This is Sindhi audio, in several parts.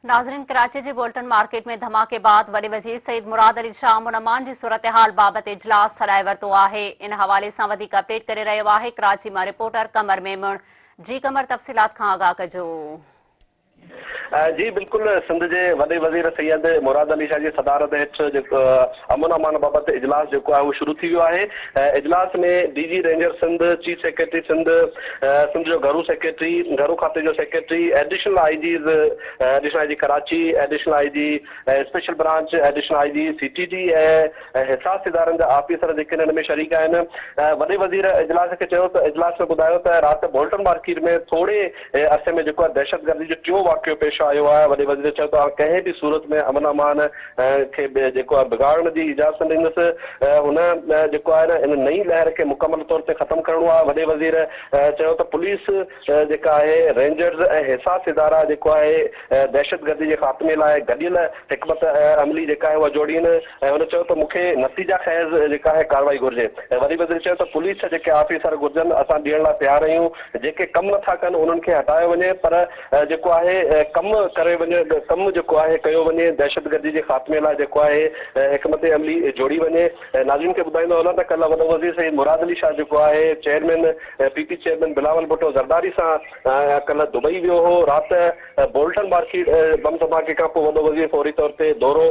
ناظرين ڪراچي جي بولٽن مارڪيٽ ۾ ڌماڪي بعد وڏي وزير سيد مراد علي شاهه امن امان جي صورتحال بابت اجلاس سڏائي ورتو آهي ان حوالي سان وڌيڪ اپڊيٽ ڪري رهيو آهي ڪراچي مان رپورٽر قمر ميمڻ جي قمر تفصيلات کان آگاهه ڪجو. جي بلڪل سنڌ جي وڏي وزير سيد مراد علي شاهه جي صدارت هيٺ جيڪو امن امان بابت اجلاس جيڪو آهي اهو شروع ٿي ويو آهي اجلاس ۾ D G ranger Sindh chief secretary Sindh Sindh جو گهرو سيڪريٽري گهرو کاتي جو secretary additional I Gs additional I G Karachi additional I G special branch additional I G C T D ۽ حساس ادارن جا آفيسر جيڪي ان ۾ شريڪ آهن وڏي وزير اجلاس کي چيو ته اجلاس ۾ ٻڌايو ته رات بولٽن مارڪيٽ ۾ ٿوري عرصي ۾ جيڪو آهي دهشتگردي جو ٽيون واقعو پيش آيو آهي، وڏي وزير چيو ته آئون ڪنهن به صورت ۾ امن امان کي جيڪو آهي بگاڙڻ جي اجازت نه ڏيندس، هن جيڪو آهي نه ان نئين لهر کي مڪمل طور تي ختم ڪرڻو آهي، وڏي وزير چيو ته پوليس جيڪا آهي رينجرز ۽ حساس ادارا جيڪو آهي دهشتگردي جي خاتمي لاء گڏيل حڪمت عملي جيڪا آهي اها جوڙين ۽ هن چيو ته مون کي نتيجا خيز جيڪا آهي ڪارروائي گهرجي ۽ وڏي وزير چيو ته پوليس جا جيڪي آفيسر گهرجن اسان ڏيڻ لاء تيار آهيون جيڪي ڪم نٿا ڪن انهن کي هٽايو وڃي پر جيڪو آهي ڪم ڪري وڃي ڪم جيڪو آهي ڪيو وڃي دهشتگردي جي خاتمي لاء جيڪو آهي حڪمت عملي جوڙي وڃي ناظرين کي ٻڌائيندو هلان ته ڪلهه وڏو وزير سيد مراد علي شاهه جيڪو آهي chairman P P chairman Bilawal Bhutto Zardari سان ڪلهه دبئي ويو هو رات بولٽن مارڪيٽ بم ڌماڪي کانپوء وڏو وزير فوري طور تي دورو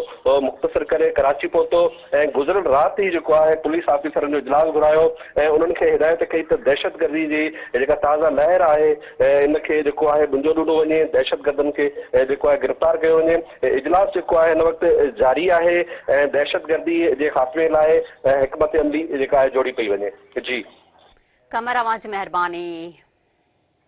مختصر ڪري ڪراچي پهتو ۽ گذريل رات ئي جيڪو آهي پوليس آفيسرن جو اجلاس گهرايو ۽ انهن کي هدايت ڪئي ته دهشتگردي جي جيڪا تازه لهر آهي ان کي جيڪو آهي ٻنجو ڏنو وڃي دهشتگردن کي جيڪو آهي گرفتار ڪيو وڃي اجلاس جيڪو آهي هن وقت جاري آهي ۽ دهشتگردي جي خاتمي لاء حڪمت عملي جيڪا آهي جوڙي پئي وڃي جي. قمر اوهان جي مهرباني.